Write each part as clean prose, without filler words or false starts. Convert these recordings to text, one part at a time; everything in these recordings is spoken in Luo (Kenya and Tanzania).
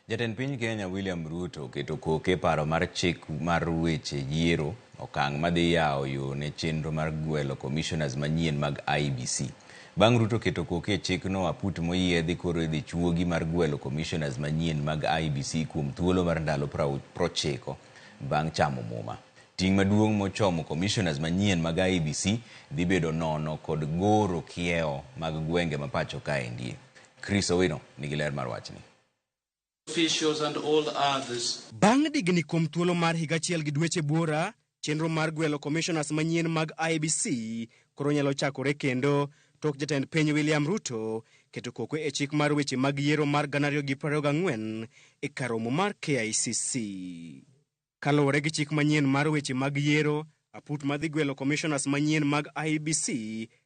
Jatend piny Kenya William Ruto oketo koke e paro mar chik mar weche yiero, okang' madhi yawo yo ne chenro mar gwelo commissioners manyien mag IEBC. Bang' Ruto keto koke e chikno, aput moyiedhi koro idhi chuogi mar gwelo commissioners manyien mag IEBC kuom thuolo mar ndalo 90 bang' chamo muma. Ting' maduong' mochomo commissioners manyien mag IEBC dhi bedo nono kod goro kiewo mag gwenge ma pacho kaendi. Chris Owino nigi ler mar wachni. Officials and all others. Bang' digni kuom thuolo mar higa achiel gi dweche buora, chenro mar gwelo commissioners manyien mag IEBC koro nyalo chakore kendo tok jatend piny William Ruto keto koko e chik mar weche mag yiero mar 2024 e kar romo mar KICC. Kaluwore gi chik manyien mar weche mag yiero, aput madhi gwelo commissioners manyien mag IEBC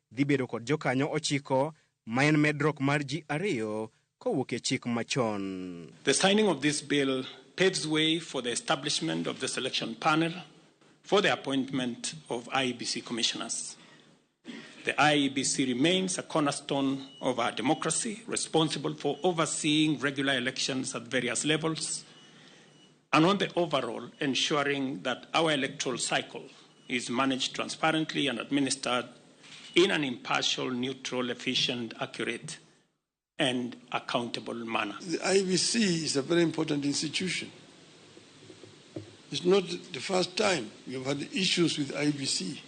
dhi bedo kod jokanyo 9, ma en medruok mar ji 2 kowuok e chik machon. The signing of this bill paves way for the establishment of the selection panel for the appointment of IEBC commissioners. The IEBC remains a cornerstone of our democracy, responsible for overseeing regular elections at various levels, and on the overall ensuring that our electoral cycle is managed transparently and administered in an impartial, neutral, efficient, accurate, and accountable manner. The IEBC is a very important institution. It's not the first time we have had issues with IEBC.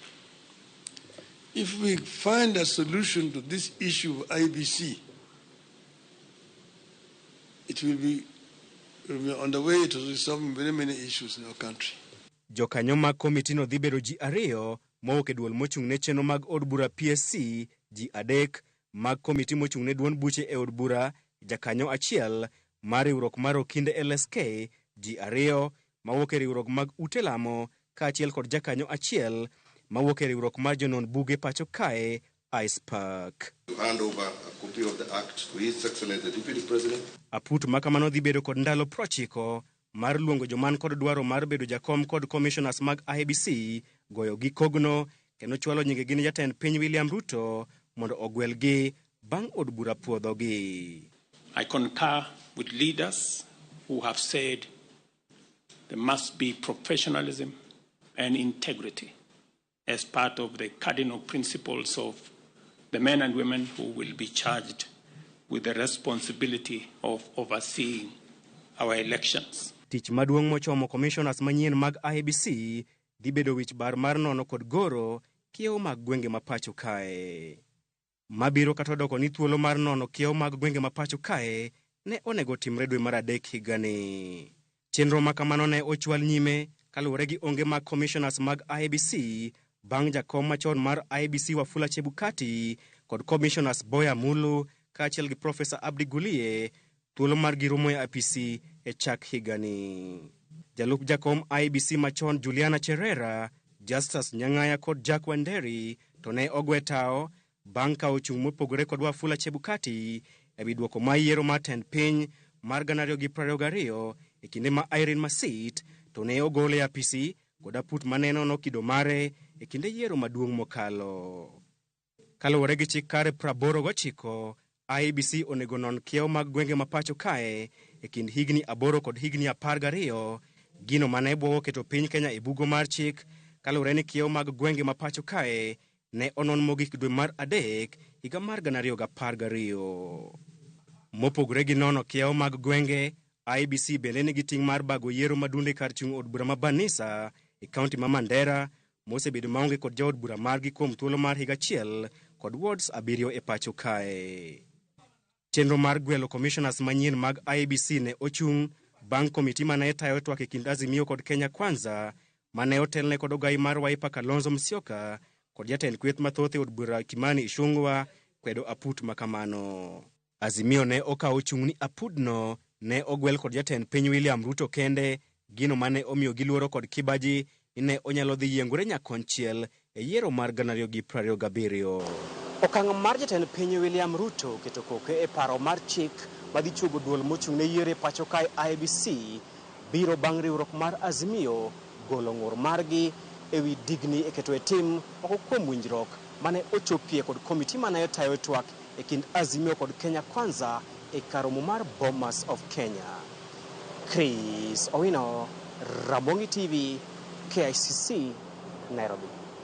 If we find a solution to this issue of IEBC, it will be on the way to resolving very many issues in our country. Jokanyo mag komitino dhi bedo ji 2 mowuok e duol mochung' ne chenro mag od bura PSC, ji 3 mag komiti mochung' ne duond buche e od bura, jakanyo achiel mar riwruok mar Okinde LSK, ji 2 mawuok e riwruok mag ute lamo, kaachiel kod jakanyo achiel mawuok e riwruok mar jonon buge pacho kae ICPAK. To hand over a copy of the act to His Excellency the Deputy President. Aput ma kamano dhi bedo kod ndalo 90 mar luongo joman kod dwaro mar bedo jakom kod commissioners mag IEBC, goyo gi kogno kendo chwalo nyingegi ne jatend piny William Ruto mondo ogwelgi bang' od bura puodhogi. I concur with leaders who have said there must be professionalism and integrity as part of the cardinal principles of the men and women who will be charged with the responsibility of overseeing our elections. Tich maduong' mochomo commissioners manyien mag IEBC dhi bedo wich bar mar nono kod goro kiewo mag gwenge ma pacho kae. Mabiro kata odoko ni thuolo mar nono kiewo mag gwenge ma pacho kae ne onego timre dwe mar 3 higani. Chenro ma kamano ne ochwal nyime kaluwore gi onge mag commissioners mag IEBC bang' jakom machon mar IEBC Wafula Chebukati kod commissioners Boya Mulu kaachiel gi Professor Abdi Gulie thuolo margi rumo e apisi e chak higani. Jalup jakom IEBC machon Juliana Cherera, Justus Nyang'aya kod Jack Wanderi to ne ogwe tao bang' kawo chung' mopogore kod Wafula Chebukati e wi dwoko mar yiero mar tend piny mar 2022 e kinde ma Irene Masit to ne ogol e apisi kod aput mane nono kido mare e kinde yiero maduong' mokalo. Kaluwore gi chik kare 89, IEBC onego non kiewo mag gwenge ma pacho kae e kind higni 8 kod higni 12, gino mane bwogo keto piny Kenya e bugo mar chik kaluwore ni kiewo mag gwenge ma pacho kae ne onon mogik dwe mar 3 higa mar 2012. Mopogore gi nono kiewo mag gwenge, IEBC bende nigi ting' mar bago yiero madunde kar chung' od bura ma Banisa e kaunti ma Mandera mosebedo maonge kod jaod bura margi kuom thuolo mar higa achiel kod wards 7 e pacho kae. Chenro mar gwelo commissioners manyien mag IEBC ne ochung' bang' komiti mane tayo twak e kind Azimio kod Kenya Kwanza mane otelne kod ogai mar Wiper Kalonzo Musyoka kod jatend kweth mathoth e od bura Kimani Ichung'wa kwedo aput makamano. Azimio ne okawo chung' ni apudno ne ogwel kod jatend piny William Ruto kende, gino mane omiyo giluoro kod kibaji ni ne onyalo dhi yiengore nyakonchiel e yiero mar 2027. Okang' mar jatend piny William Ruto keto koke e paro mar chik madhi chuogo duol mochung' ne yiero e pacho kae IEBC biro bang' riwruok mar Azimio golo ng'ur margi e wi digni e keto e tim moko kuom winjruok mane ochopie kod komiti mane tayo twak e kind Azimio kod Kenya Kwanza e kar romo mar Bomas of Kenya. Chris Owino, Ramogi TV, KICC, Nairobi.